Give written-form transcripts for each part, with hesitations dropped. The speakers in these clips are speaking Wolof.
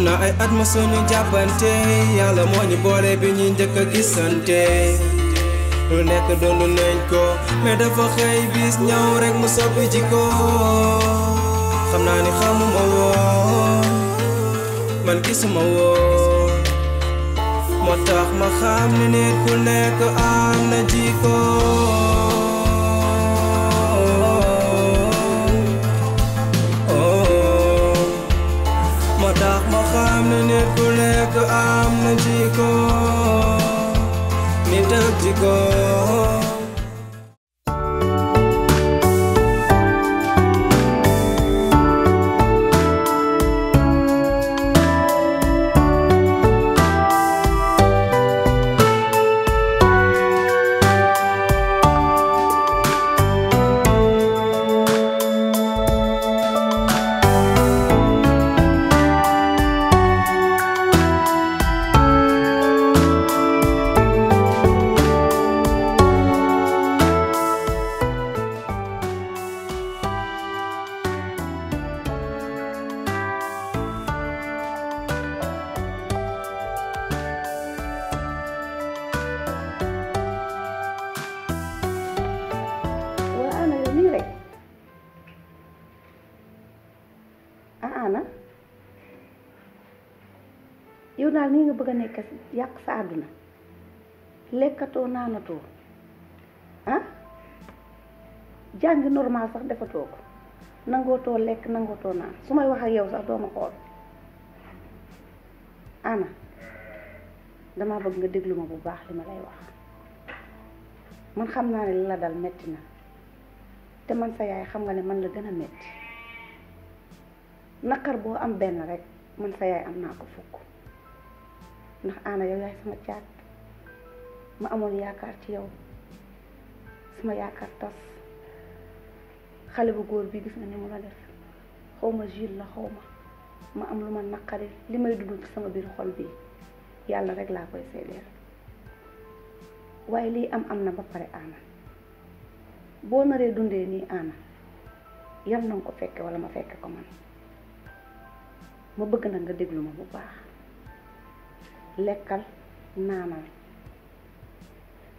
na ay at ma sunu jàppante yàlla moo ñu boole bi ñuy njëkk a gisante lu nekk doonu nañ ko mais dafa xëy bis ñëw rek mu soppi jikko xam naa ni xamuma woon man gisuma woon moo tax ma xam ni nit ku nekk am na jikko moo tax ma xam ni nit ku nekk am na jikko nit ak jikko yow daal nii nga bëgg a nekk yàq sa àdduna lekkatoo naanatoo ah jàng normal sax defatoo ko nangootoo lekk nangootoo naan su may wax ak yow sax doo ma xool ana dama bëgg nga déglu ma bu baax li ma lay wax man xam naa ne li la dal metti na te man sa yaay xam nga ne man la gën a metti naqar boo am benn rek man sa yaay am naa ko fukk ndax ana yow yaay sama caat ma amoon yaakaar ci yow sama yaakaar tas xale bu góor bi gis nga ni mu la def xaw ma Jules la xaw ma am lu ma naqari li may dund ci sama biir xol bi yàlla rek laa koy seedeel waaye lii am na ba pare ana boo naree dundee nii ana yal na nga ko fekke wala ma fekke ko man ma bëgg nag nga déglu ma bu baax lekkal naanal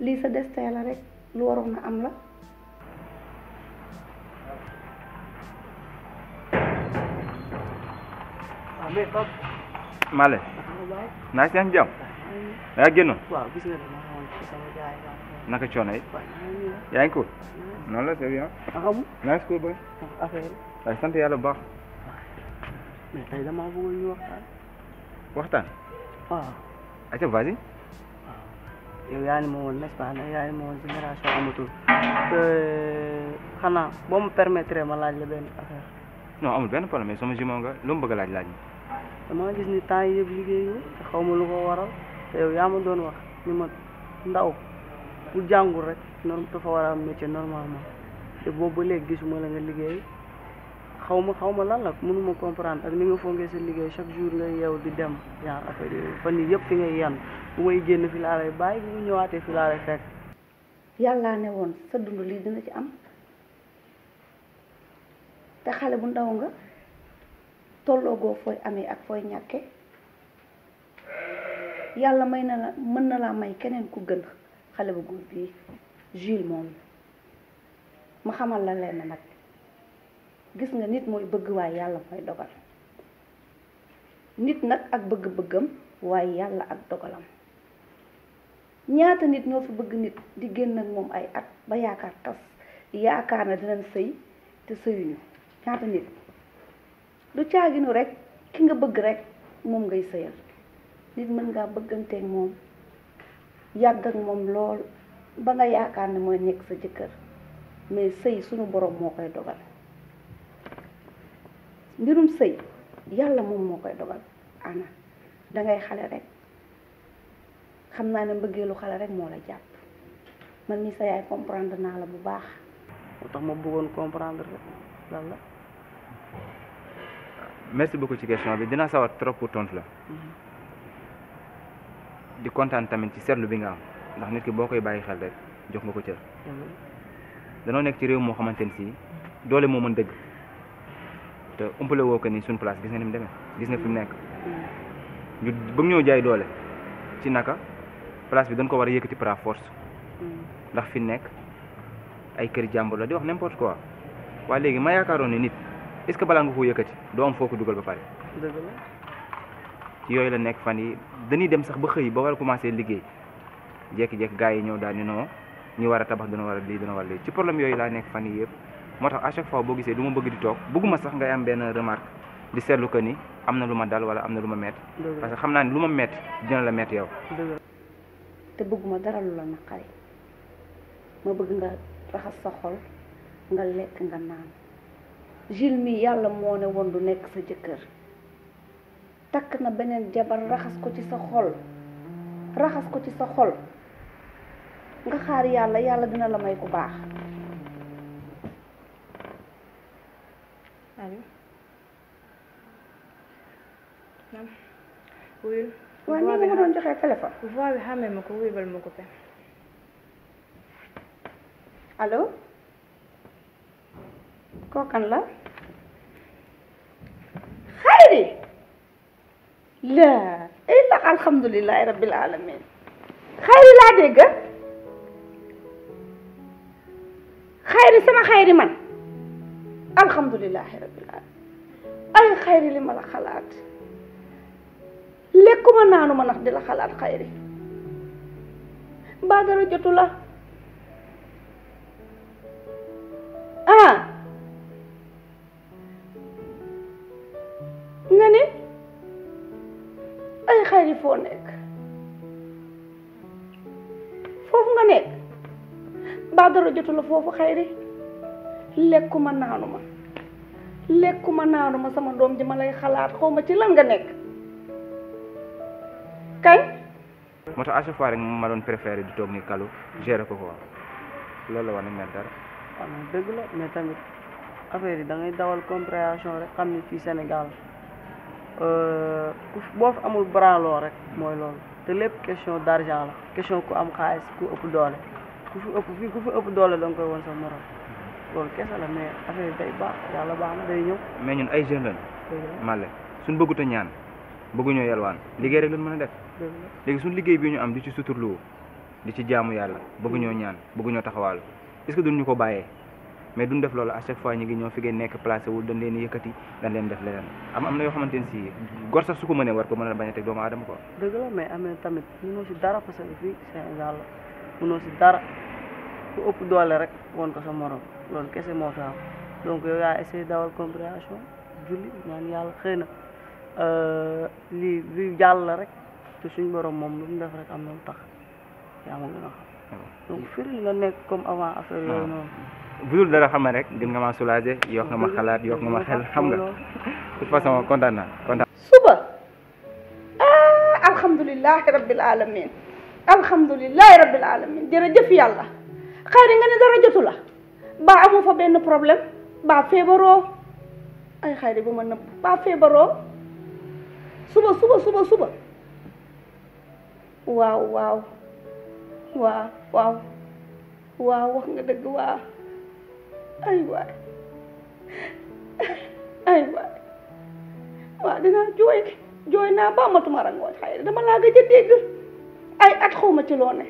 lii sa destin la rek lu waroon na am la Male naa si yaa ngi jàmm yaa génnoon waaw gis nga dama xamoon ci sama jaay naka coono yi yaa ngi cool noonu la c'est bien naa ngi cool boy affaire waaye sant yàlla bu baax mais tey dama bëggoon ñu waxtaan waaw aca vas-y yow yaa ni ma woon n'est-ce pas yaa ni ma woon génération amatul te xanaa boo ma permettre ma laaj la benn affaire non amul benn problème mais sama jumeau nga lu mu bëgg a laaj dama gis ni temps yi yëpp liggéeyu te xaw ma lu ko waral te yow yaa ma doon wax ni ma ndaw bu jàngul rek dafa war a am métier normalement te boobu ba léegi gisuma la nga liggéey xaw ma lan la mënuma comprendre ak ni nga foogee sa liggéey chaque jour nga yeew di dem genre affaire yooyu fan yii yëpp fi ngay yan bu may génn fi laa lay bàyyi bu mu ñëwaatee fi laa lay fekk. yàllaa ne woon sa dund lii dina ci am te xale bu ndaw nga tolloogoo fooy amee ak fooy ñàkke yàlla may na la mën na laa may keneen ku gën xale bu góor bii Jules moom ma xamal la leen nag gis nga nit mooy bëgg waaye yàlla mooy dogal nit nag ak bëgg-bëggam waaye yàlla ak dogalam ñaata nit ñoo fi bëgg nit di génn ak moom ay at ba yaakaar tas yaakaar na dinañ sëy te sëyuñu ñaata nit du caaginu rek ki nga bëgg rek moom ngay sëyal nit mën ngaa bëgganteeg moom yàgg ak moom lool ba nga yaakaar ne mooy nekk sa jëkkër mais sëy suñu borom moo koy dogal mbirum sëy yàlla moom moo koy dogal ana dangay xale rek xam naa ne mbëggeelu xale rek moo la jàpp man mi sa yaay comprendre naa la bu baax moo tax ma bëggoon comprendre rek lan la merci beaucoup ci question bi dinaa sawar trop pour tontu la di kontaan tamit ci seetlu bi nga am ndax nit ki boo koy bàyyi xel rek jox nga ko cër danoo nekk ci réew moo xamante ni si doole moo mën dëgg te umpale woo ko ni suñu place gis nga ni mu demee gis nga fi mu nekk ñu ba mu ñëw jaay doole ci naka place bi dañ ko war a yëkkati par force ndax fi nekk ay kër jàmbur la di wax n'importe quoi waaye léegi ma yaakaaroon ne nit est-ce que balaa nga ko yëkkati doo am foo ko dugal ba pare dëgg la ci yooyu la nekk fan yi dañuy dem sax ba xëy ba war a commencer liggéey jékki-jékki gars yi ñëw daal ni non ñu war a tabax dina war a lii dina war a lii ci problème yooyu laa nekk fan yi yëpp moo tax à chaque fois boo gisee du ma bëgg di toog bëgguma sax ngay am benn remarque di seetlu que ni am na lu ma dal wala am na lu ma metti parce que xam naa ni lu ma metti dina la metti yow te bëgguma dara lu la naqari ma bëgg nga raxas sa xol nga lekk nga naan Jules mi yàlla moo ne woon du nekk sa jëkkër takk na beneen jabar raxas ko ci sa xol nga xaar yàlla dina la may ku baax. allo naam wuyul waaw ni nga ma doon joxee téléphone. voix bi xamee ma ko wuy bal ma ko pe allo kookan la xayri la illa alhamdulillahi rabbil alamin xayri laa dégg xayri sama xayri man alhamdulillahi rabbil alamin ay xayri li ma la xalaat lekkuma naanuma ndax di la xalaat xayri mbaa dara jotu la nga ni ay xayri foo nekk foofu nga nekk mbaa dara jotu la foofu xayri lekkuma naanuma sama doom ji ma lay xalaat xawma ci lan nga nekk kañ moo tax à chaque fois rek ma doon préféré di toog ni kalu gérer ko quoi loolu la war na mel dara waaw dëgg la mais tamit affaire yi da ngay dawal compréhension rek xam ni fii Sénégal boo fi amul branloo rek mooy loolu te lépp question d'argent la question ku am xaalis ku ëpp doole ku fi ëpp doole da nga koy won sa morom loolu kese la mais affaire yi day baax yàlla baax na day ñëw mais ñun ay jeunes lañ male suñ bëggut a ñaan bëgguñoo yelwaan liggéey rek lañ mën a def léegi suñ liggéey bi ñu am di ci suturloo di ci jaamu yàlla bëgguñoo ñaan bëgguñoo taxawaalu est-ce que duñ ñu ko bàyyee mais duñ def loolu à chaque fois ñu ngi ñëw fi ngeen nekk placé wul dañ leen yëkkati dañ leen def leneen am na yoo xamante ne si gor sax su ko mënee war ko mën a bañ a teg doomu aadama quoi dëgg la mais amee tamit mënoo si dara parce que fii Sénégal la mënoo si dara ku ëpp doole rek woon ko sa morom loolu kese moo fi am donc yow yaa essayé dawal compréhension julli ñaan yàlla xëy na lii jàll la rek te suñ borom moom lu mu def rek am na lu tax yaa ma gën a xam donc firi nga nekk comme avant affaire yooyu noonu bu dul dara xam nga rek gën nga ma soulager yokk nga ma xalaat yokk nga ma xel xam nga de toute façon kontaan naa kontaan suba alhamdulillahi rabbil alamin jërëjëf yàlla xayri nga ne dara jotu la baa amu fa benn problème baa feebaroo ay xayri bu ma nëbb baa feebaroo suba waaw wax nga dëgg waaw ay waay waaw dinaa jooy naa ba matuma rangooñ xayri dama laa gëj a dégg ay at xawma ci loo ne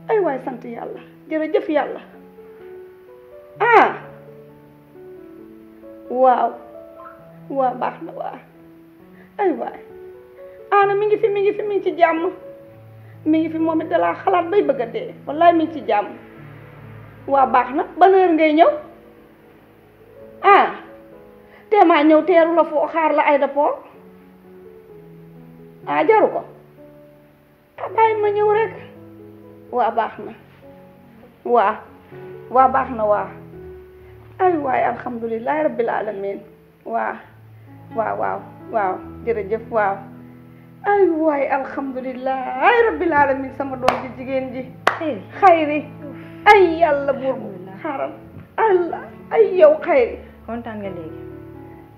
ay waay sant yàlla jërëjëf yàlla waaw baax na waaw ay waay ana mi ngi ci jàmm mi ngi fi moom it dalaa xalaat bay bëgg a dee wallaay mi ngi ci jàmm waa baax na ban heure ngay ñëw teemaa ñëw teeru la foo xaar la aéroport jaru ko bàyyi ma ñëw rek waa baax na waa baax na waa ay waay alhamdulillahi rabbil alamin waaw jërëjëf waaw ay waay alhamdulillahi rabbil alamin sama doom ji jigéen ji xayri ay yàlla buur bu xaaral allah ay yow xayri kontaan nga léegi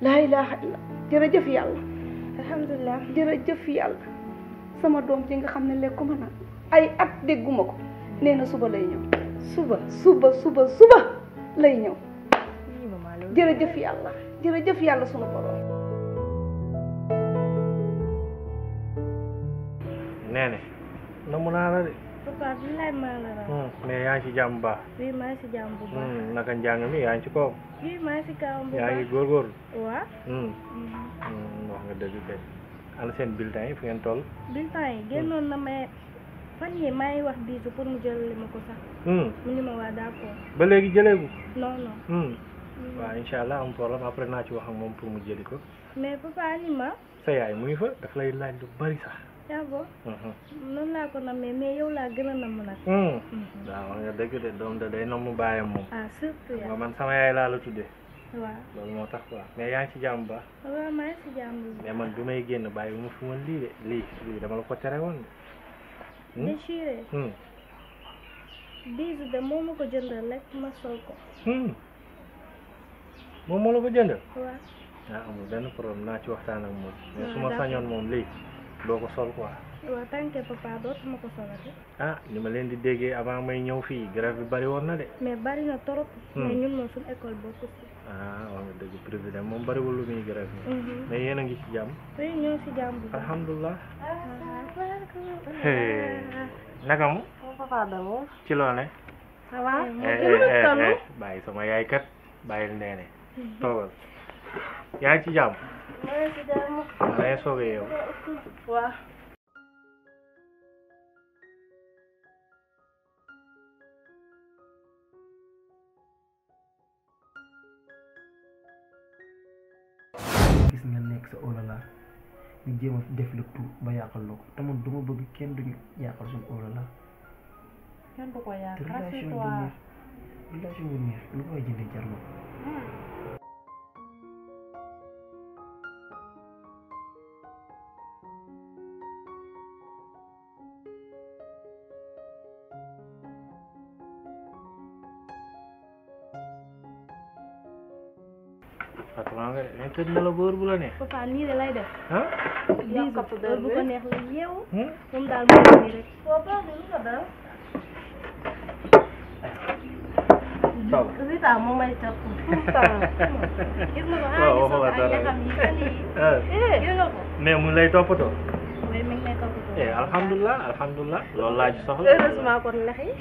laa ilaha illa jërëjëf yàlla alhamdulilah jërëjëf yàlla sama doom ji nga xam ne lekkuma na ay at dégguma ko nee na suba lay ñëw suba lay ñëw jërëjëf yàlla sunu borom nee ne namu naa la de papa billaay maa la raw. mais yaa ngi ci jàmm baax oui maa ngi si jàmm bu baax. naka njàng mi yaa ngi ci kaw oui maa ngi si kawam bu yaa baax. ngi góorgóorlu waaw. wax nga dëgg kay ana seen bulletin yi fu ngeen toll bulletin yi génnoon na mais fan yii maa ngi wax biisu pour mu jëlali ma ko sax. mu ni ma waa d'accord. ba léegi jëleegu non non. waaw incha allah am problème après naa ci wax ak moom pour mu jëli ko mais papa ni ma. sa yaay mu ngi fa daf lay laaj lu bari sax yaa bo noonu laa ko nammee mais yow laa gën a namm nag. waaw wax nga dëgg de doom de day namm baayam moom ah surtout nga man sama yaay laa la tuddee waaw loolu moo tax quoi mais yaa ngi ci jàmm ba waaw maa ngi si jàmm bu mais man bi may génn bàyyi mu fi woon lii de lii dama la ko tere woon de déchiré. biisu de moo ma ko jëndal rek ma sol ko. moom moo la ko jëndal waaw. amul benn problème naa ci waxtaan ak moom mais su ma sañoon moom lii doo ko sol quoi waaw tànkee papa dootuma ko solati. ni ma leen di déggee avant may ñëw fii grève bi bari woon na de mais bari na trop. mais ñun moom suñu école bokku si. wax nga dëgg privé de moom bariwul lu muy grève mais yéen a ngi ci jàmm oui ñoo si jàmm bu baax. alhamdulilah naka mu papa dama ci loo ne ça va. bàyyi sama yaay kat bàyyil neene toogal yaa ngi ci jàmm maa ngi si jàmm. da ngay soogee yow waaw. gis nga nekk sa olala ñu jéem a def le tout ba yàqal la ko te man duma bëgg kenn duñu yàqal suñu olala kenn du ko yàq te relation bu neex relation bu neex lu koy jëndee jar na ko Fatma nga tëdd na la góor bu la neex papa nii de lay def. yàq ko heure bu ko neex la yeewu. moom daal moo ngi nii rek. papa du lu ko dal. taw Rita moo may topp tout le temps. gis nga ko waxuma ay dara yaxam yi fan yii. gis nga ko. mais mu lay toppatoo oui mi ngi may toppatoo. alhamdulilah loolu laa ci soxla heureusement kon lex yi.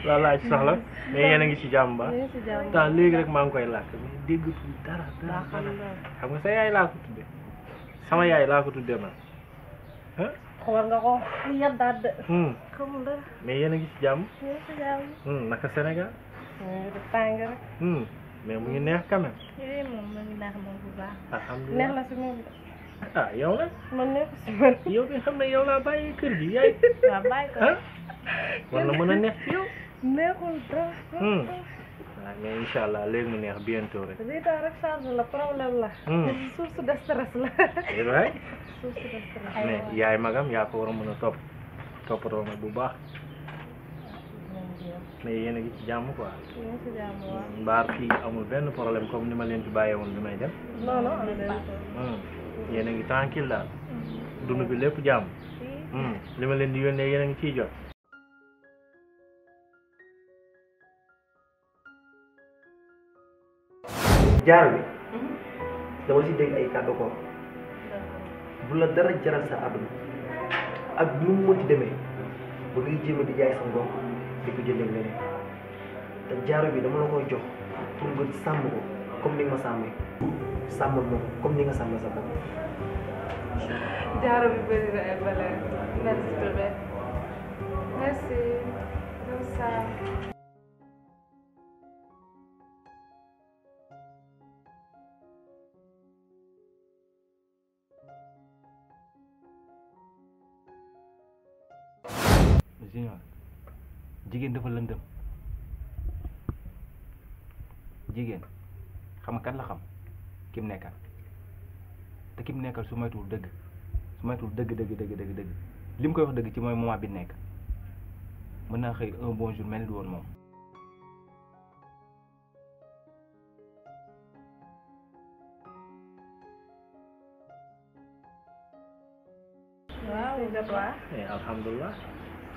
loolu laa ci soxla mais yéen a ngi ci jàmm ba ñu ngi si jàmm. temps léegi rek maa ngi koy làkk mais déggatul dara xam nga sa yaay laa ko tudde sama yaay laa ko tudde man war nga ko yaddaat de. xamul dara. mais yéen a ngi ci jàmm ñu ngi si jàmm. naka Sénégal ñu ngi def tàng rek. mais mu ngi neex quand même yooyu moom mu ngi neex moom bu baax. alhamdulilah neex na si moom. yow nag man neexu si man. yow bi xam ne yow laa bàyyi kër gi yaay waaw bàyyi ko. war na mën a neex ci yow neexul dara. waaw mais incha allah léegi mu neex bientôt rek Rita rek charge la problème la. source de stress la. waay source de stress. mais yaay magam yaa ko war a mën a toppatoo nag bu baax mais yéen a ngi ci jàmm quoi ñu ngi si jàmm waaw. mbaar fii amul benn problème comme ni ma leen ci bàyyee woon bi may dem non non amul benn yéen a ngi tranquille daal dund bi lépp jàmm li ma leen di yónnee yéen a ngi ciy jot jaar bi dama si dégg ay kàddu ko bu la dara jaral sa àdduna ak nu mu mënti demee ba ngay jéem a di jaay sa ngor di ko jëndee leneen te jaaro bi dama la koy jox pour nga sàmm ko comme ni nga ma sàmmee sàmmal ma ko comme ni nga sàmmee sa bopp. jaaro bi bëri na ay valeur merci bébé merci comme ça. Junior jigéen dafa lëndëm jigéen xam nga kan la xam kim nekkal te kim nekkal su moytuwul dëgg li mu koy wax dëgg ci mooy moment bi nekk mën naa xëy un bon jour mel ni du woon moom. waaw nga quoi. alhamdulilah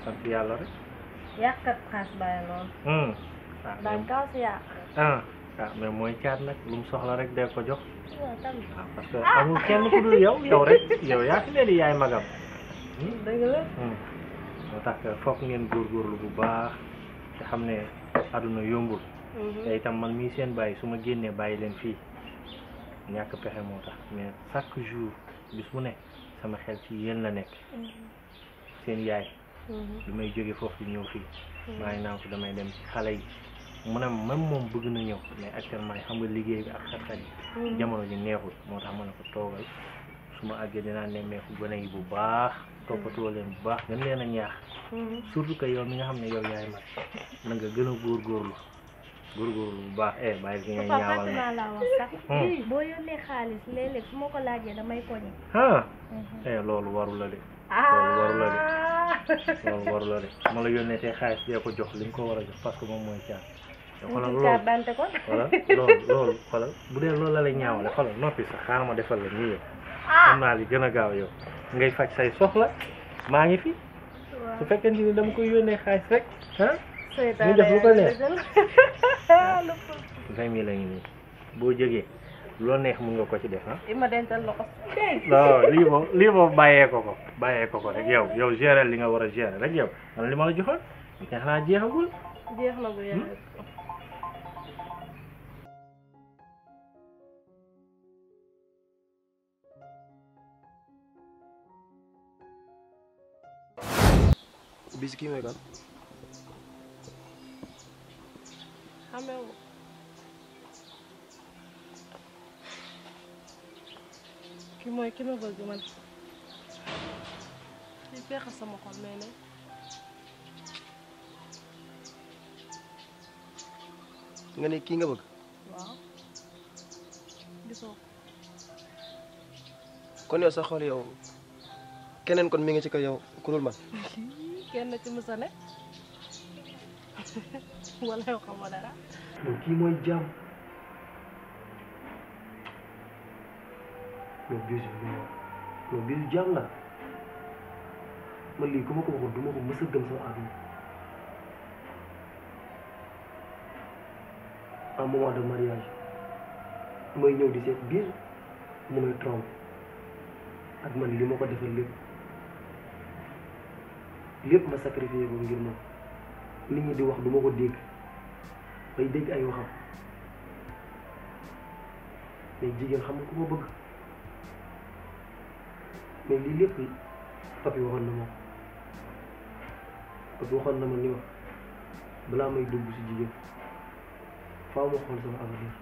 sant yàlla rek yàqkat xaas bàyyi noonu. daal kaw si yàq. mais mooy caat nag lu mu soxla rek dee ko jox waaw tamit. waaw parce que amul kenn ku dul yow rek yow yaa fi leen di yaay magam. dëgg la. moo tax foog ngeen góorgóorlu bu baax te xam ne àdduna yombul. te itam man mii seen bàyyi su ma génnee bàyyi leen fii ñàkk pexe moo tax mais chaque jour bis bu nekk sama xel ci yéen la nekk. seen yaay. lu may jóge foofu di ñëw fii. maa ngi naan ko damay dem ci xale yi. mu ne même moom bëgg na ñëw mais actuellement xam nga liggéey bi ak xat-xat yi. jamono ji neexul moo tax ma ne ko toogal su ma àggee dinaa nemmeeku gone yi bu baax toppatoo leen bu baax gën leen a ñaax. surtout que yow mi nga xam ne yow yaay mag na nga gën a góorgóorlu bu baax bàyyi fi ngay ñaawal naa la wax sax. boo yónnee xaalis léeg-léeg su ma ko laajee damay koñe. loolu waru la de. loolu waru la de ma la yónnee tey xaalis dee ko jox li nga ko war a jox parce que moom mooy caa. xoolal loolu xoolal bu dee loolu la lay ñaawale xoolal noppi sax xaaral ma defal la nii yow. xam naa li gën a gaaw yow ngay faj say soxla maa ngi fi. su fekkente ni dama koy yónnee xaalis rek ñu def lu ko neex. 20 000 la ngi nii boo jógee loo neex mun nga ko ci def ma dencal la ko. non lii moom bàyyee ko ko rek yow gérer li nga war a gérer rek yow man li ma la joxoon ñu koy xanaa jeexagul. jeex na bu yàgg. bis kii mooy kan. xamee wu. ki mooy ki ma bëgg man. li fexe sama xol nee na. nga ne kii nga bëgg. waaw. gisoo. kon yow sa xol yow keneen kon mi ngi ci kaw yow ku dul man. kenn ci musa ne. wala yow xamoo dara. non kii mooy jàmm. non bisu jàmm la man lii ku ma ko waxoon du ma ko mës a gëm sama àdduna. en moment de mariage may ñëw di seet biir mu may trompe ak man li ma ko defal lépp ma sacrifié ko ngir moom nit ñi di wax du ma ko dégg bay dégg ay waxam mais jigéen xam nga ku ma bëgg mais lii lépp papi waxoon na ma papi waxoon na ma ni wax balaa may dugg si jigéen faaw ma xool sama avenir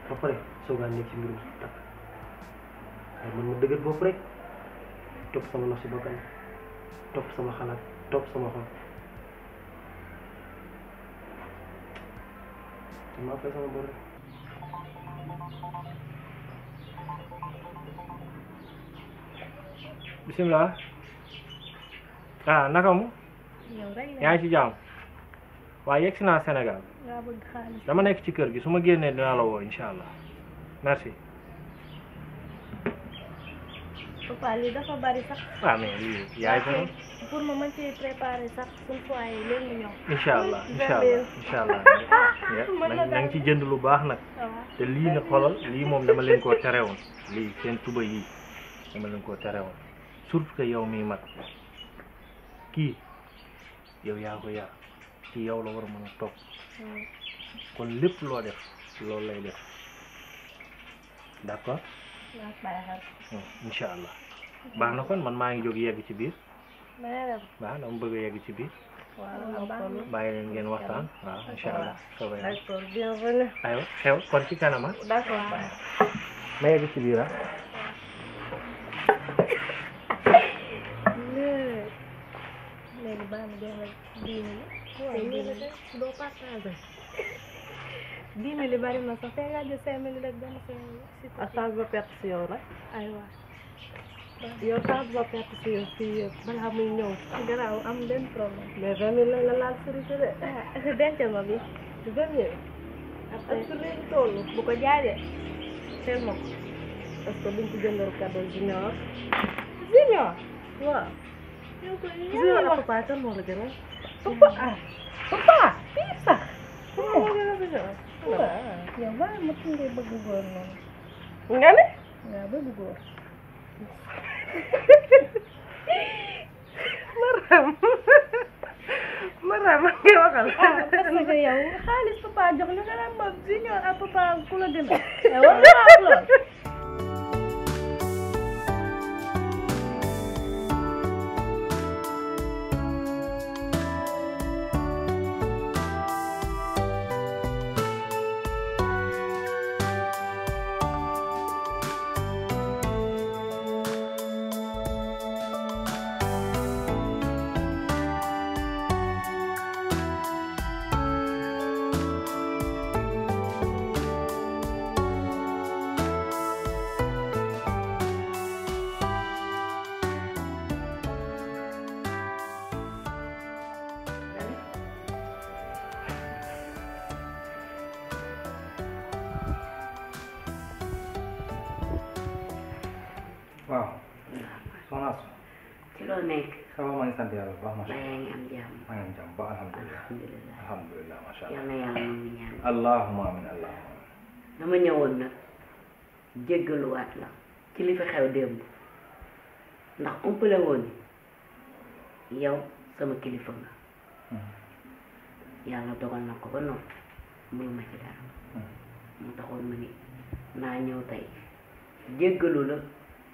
ba pare soogaa nekk ci mbirum takk waaye man ma dëgër bopp rek topp sama naf si bakkan topp sama xalaat topp sama xol maa fay sama bor rek. bisimilah naka mu yaa ngi ci jàmm waaye yegg si naa Sénégal dama nekk ci kër gi su ma génnee dinaa la woo incha allah merci. papa lii dafa bari sax. mais lii yaay ko pour ma mën cee préparer sax suñu foyer léegi ñëw. incha allah na nga ci jënd lu baax nag. te lii nga xoolal lii moom dama leen koo terewoon lii seen tuba yii dama leen koo terewoon surtout que yow miy mag kii yow yaa ko yar ci yow la war a mën a topp kon lépp loo def loolu lay def d'accord. incha allah baax na kon man maa ngi jóg yegg ci biir. waaw dama bëgg a yegg ci biir. bàyyi leen ngeen waxtaan waaw incha allah. d'accord bienvenue. aywa xew kon ci kanam ah. d'accord. ma yegg ci biir ah. léegi baax na jox la 10 000. waaye doo partagé. 10 000 bari na sax fee nga jël 5 000 rek benn change ba perte si yow nag. aywa. yow change ba perte si yow fii yëpp balaa muy ñëw. garaaw am benn problème. mais 20 000 la laal sërite de. dencal ma bi. du 20 000. après su léegi toll bu ko jaayee teel ma ko. est-ce que duñ ko jëndal cadeau junior. junior. waaw. yow koy junior ak papa kan moo la gënal. papa fii sax. moo gën a yow ba ma ngay bëgg góor noonu. nga ne waaw bëgg góor. Maram ngay waxal. parce que yow xaalis papa jox la nga naan ma junior ak papa ku la gën a. war nga wax lool. waaw soxna Asou. ci loo nekk. ça va maa ngi sant yàlla bu baax macha yaa allah. ngi am jàmm. maa ngi am jàmm ba alhamdulilah. alhamdulilah. alhamdulilah macha allah. yal na yàlla nangu ñaan. allahumma amin allahumma amin. dama ñëwoon nag jéggaluwaat la ci li fi xew démb ndax umpale woon ni yow sama kilifa nga. yàlla dogal na ko ba noonu mënu ma ci dara. mu taxoon ma ni naa ñëw tey jéggalu la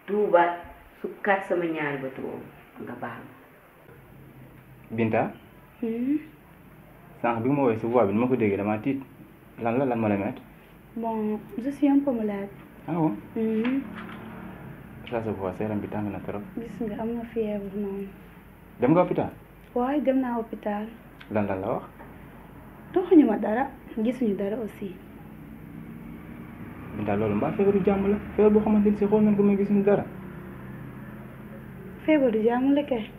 tuubaat sukkaat sama ñaari ba tuwoom nga baal ma. Binta. sànq bi ma woowee si voix bi ni ma ko déggee damaa tiit lan la lan ma la mettre. Bon, je suis un peu malade. ah bon. ça se voit sa yaram bi tàng na trop. gis nga am na fièvre noonu. dem nga hôpital. waaye dem naa hôpital. lan la wax. doxuñu ma dara gisuñu dara aussi. Binta loolu mbaa feebaru jàmm la feebar boo xamante ni si xool nañ ko may gisuñu dara. feebaru jàmm la kay.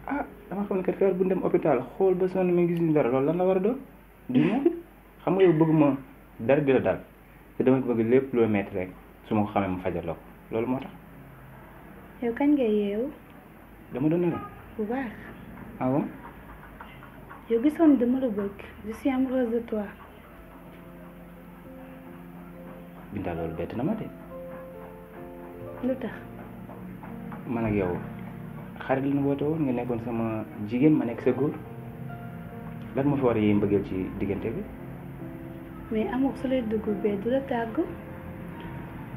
ah dama xam ne kat feebar bu dem hôpital xool ba sonn may gisuñu dara loolu lan la war a doon. du ñu xam nga yow bëgg ma dara di la daal te dama bëgg lépp loo metti rek su ma ko xamee ma fajal la ko loolu moo tax. yow kañ ngay yeewu. dama doon nelaw. bu baax. ah bon. yow gisoon dama la bëgg je suis amoureuse de toi. Binta loolu bett na ma de. lu tax. man ak yow xarit la ñu woote woon nga nekkoon sama jigéen ma nekk sa góor lan moo fi war a yee mbëggeel ci diggante bi. mais amour su lay dugg bee du la tàggu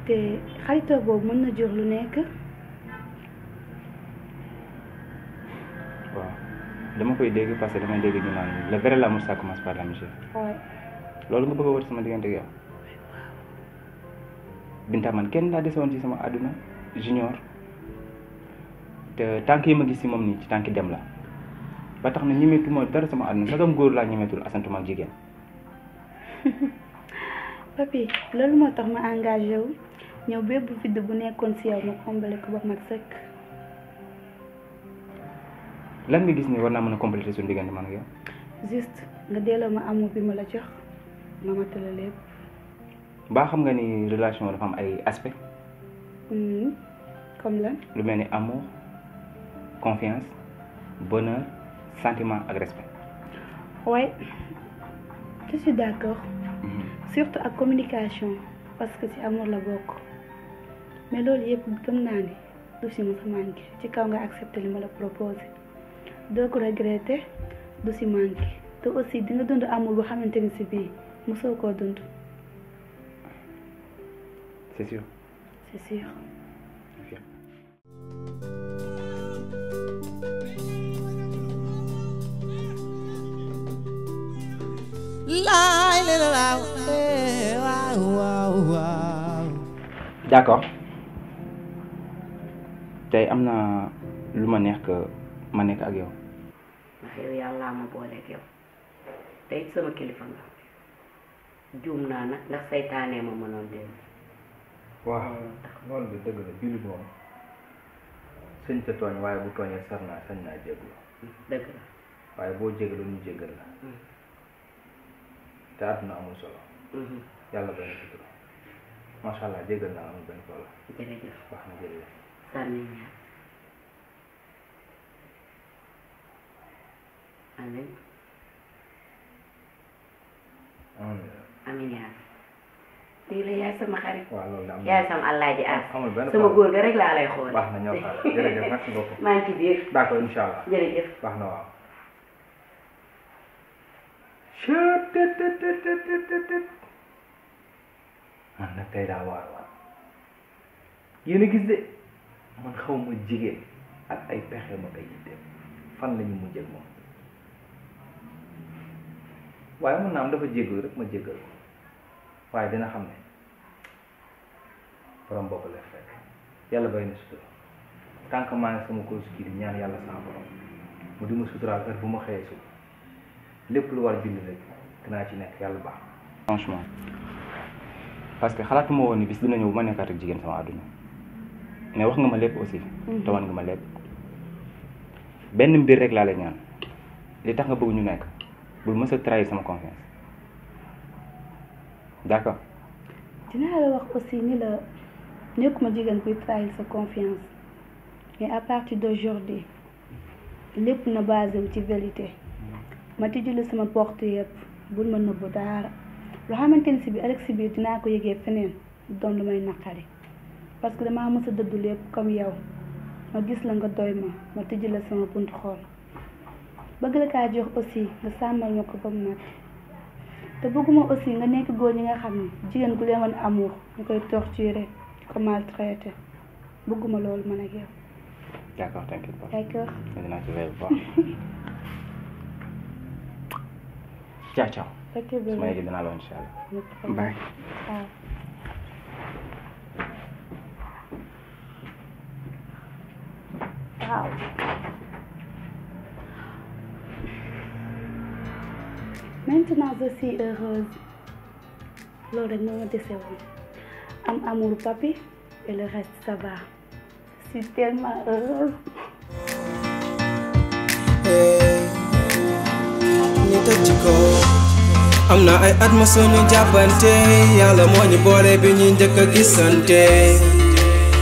te xaritoo boobu mën na jur lu nekk. waaw dama koy dégg parce que damay dégg ñu naan le vrai l'amour ça commence par l'amitié. waaw. loolu nga bëgg a woote sama diggante ak yow. Binta man kenn laa desewoon ci sama àdduna junior te tànk yi ma gis ci moom nii ci tànki dem la ba tax na ñemeetu ma dara sama àdduna sagam góor laa ñemeetul asantuma ak jigéen. papi loolu moo tax ma engagé wu ñëw bépp vide bu nekkoon ci yow ma combler ko ba mat sëkk. lan nga gis ni war naa mën a compléter suñu diggante man ak yow. juste nga delloo ma amour bi ma la jox ma matala lépp. mbaa xam nga ni relation dafa am ay aspects. comme lan. lu mel ni amour confiance bonheur sentiment ak respect. ouais je suis d'accord. surtout ak communication parce que ci amour la bokk mais loolu yëpp gëm naa ni du si mos a manqué ci kaw nga accepté li ma la proposé doo ko regretté du si manqué te aussi di nga dund amour bu xamante ni si bii mosoo koo dund. c'est sûr. c'est sûr. d'accord tey am na lu ma neex que ma nekk ak yow. ndax yow yàllaa ma booleeg yow te it sama kilifa nga juum naa nag ndax saytaanee ma mënoon démb. waaw loolu de dëgg la jullit moom sëñ te tooñ waaye bu tooñee sar naa sañ naa jéglu. dëgg la waaye boo jégalu ñu jégal la. te àdduna amul solo. yàlla benn sutura macha allah jégal naa amul benn solo. jërëjëf wax na jërëjëf. sànni ñaar amiin. amiin. amiin yaa lii la yaay sama xarit waaw loolu am yaay sama àllaaji as amul benn sama góor ga rek laa lay xool baax na ñoo xaar jërëjëf merci beaucoup maa ngi ci biir d'accord incha allah jërëjëf baax na waaw man nag tey daa waar waar yéen a gis de man xaw ma jigéen ak ay pexe ma koy yitteem fan la ñu mujjee ak moom waaye mun naa am dafa jéggal rek ma jéggal ko waaye dina xam ne borom bopp la fekk yàlla bay na sutura tant que maa ngi sama course kii di ñaan yàlla sama borom mu di ma suturaal heure bu ma xëyee suba lépp lu war julli rek dinaa ci nekk yàlla baax. franchement parce que xalaatuma woon ni bis dina ñëw bu ma nekkaat ak jigéen sama àdduna mais wax nga ma lépp aussi. te wan nga ma lépp benn mbir rek laa lay ñaan li tax nga bëgg ñu nekk bul mës a trahir sama confiance d'accord. dinaa la wax aussi ni la nekkuma jigéen kuy trahir sa confiance mais à partir d'aujourd'hui lépp na basé wu ci vérité ma tijji la sama porte yëpp bul ma nëbbu dara loo xamante ni si bi ëllëg si biir dinaa ko yëgee feneen doon lu may naqari parce que damaa mës a dëddu lépp comme yow ma gis la nga doy ma tijji la sama buntu xool bëgg la kaa jox aussi nga sàmmal ma ko ba mu mat te bëgguma aussi nga nekk góor ñi nga xam ne jigéen gu leen woon amour ñu koy torturer di ko maltraiter bëgguma loolu man ak yow. d'accord t'inquiète pas. d'accord. dinaa ci veiller bu baax. ciao ciao. ok bébé su ma yeggee dinaa la woon incha allah. bye. waaw. waaw. Maintenant je suis heureuse loolu rek moo ma dese woon am amour papi et le reste ça va je suis tellement heureuse. ñu tëj ci ko am na ay at ma sunu jàppante yàlla moo ñu boole bi ñuy njëkk a gisante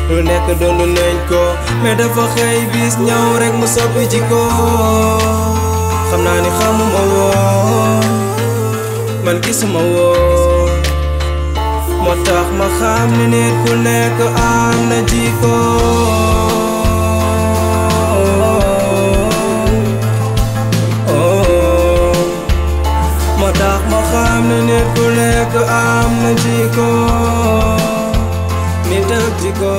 lu nekk doon nañ ko mais dafa xëy bis ñëw rek mu soppi ci ko xam naa ni xamuma woon man gisuma woon moo tax ma xam ne nit ku nekk am na jikko moo tax ma xam ne nit ku nekk am na jikko nit ak jikko